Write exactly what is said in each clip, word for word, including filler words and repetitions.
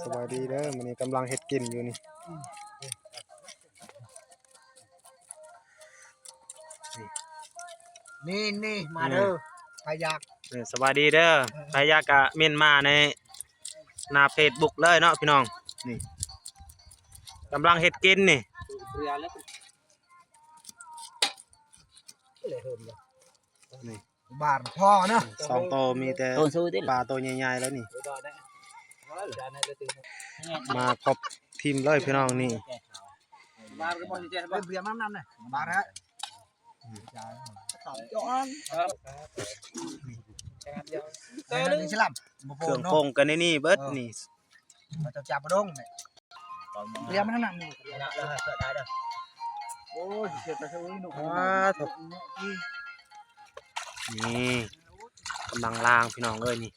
สบายดีเด้อ มื้อนี้กำลังเฮ็ดกินอยู่นี่ นี่นี่มาเด้อใครอยาก เออสบายดีเด้อ ใครอยากกะเม้นมาในหน้าเฟซบุ๊กเลยเนาะพี่น้อง นี่กำลังเฮ็ดกินนี่ เรือแล้ว นี่ บาทพ่อเนาะ สองโตมีแต่ ต้นสู้ติ ปลาโตใหญ่ๆแล้วนี่ มาครบทีมเลยพี่น้องนี่ บาทก็บอกจะเบียร์น้ำนั่นน่ะบาทฮะ เครื่องปรุงกันในนี่เบิดนี่ เราจะจับปลาดงเนี่ยเบียร์มันนั่นนี่โอ้ยเสียไปซะอุ้ยหนุ่ม นี่กำลังล้างพี่น้องเอ้ยนี่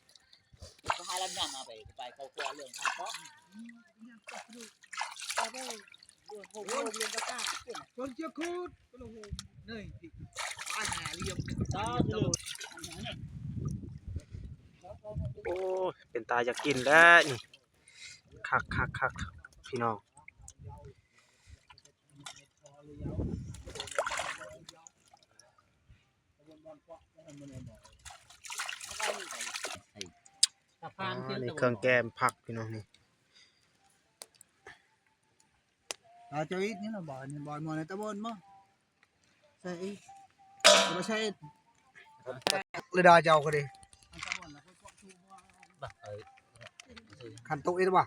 คนเชื่อคูดนี่ไปหาเรียม โอ้ยเป็นตาอยากกินแล้วนี่คักคักคักพี่น้อง สะพาน อ่านี่เครื่องแกมผักพี่น้องนี่ เราจะอีกนี่นะบ่อยนี่บ่อยมอในตะบนมั้งใส่อีกเราใส่เลยดาเจ้าก็ดีขันตุอีกบ่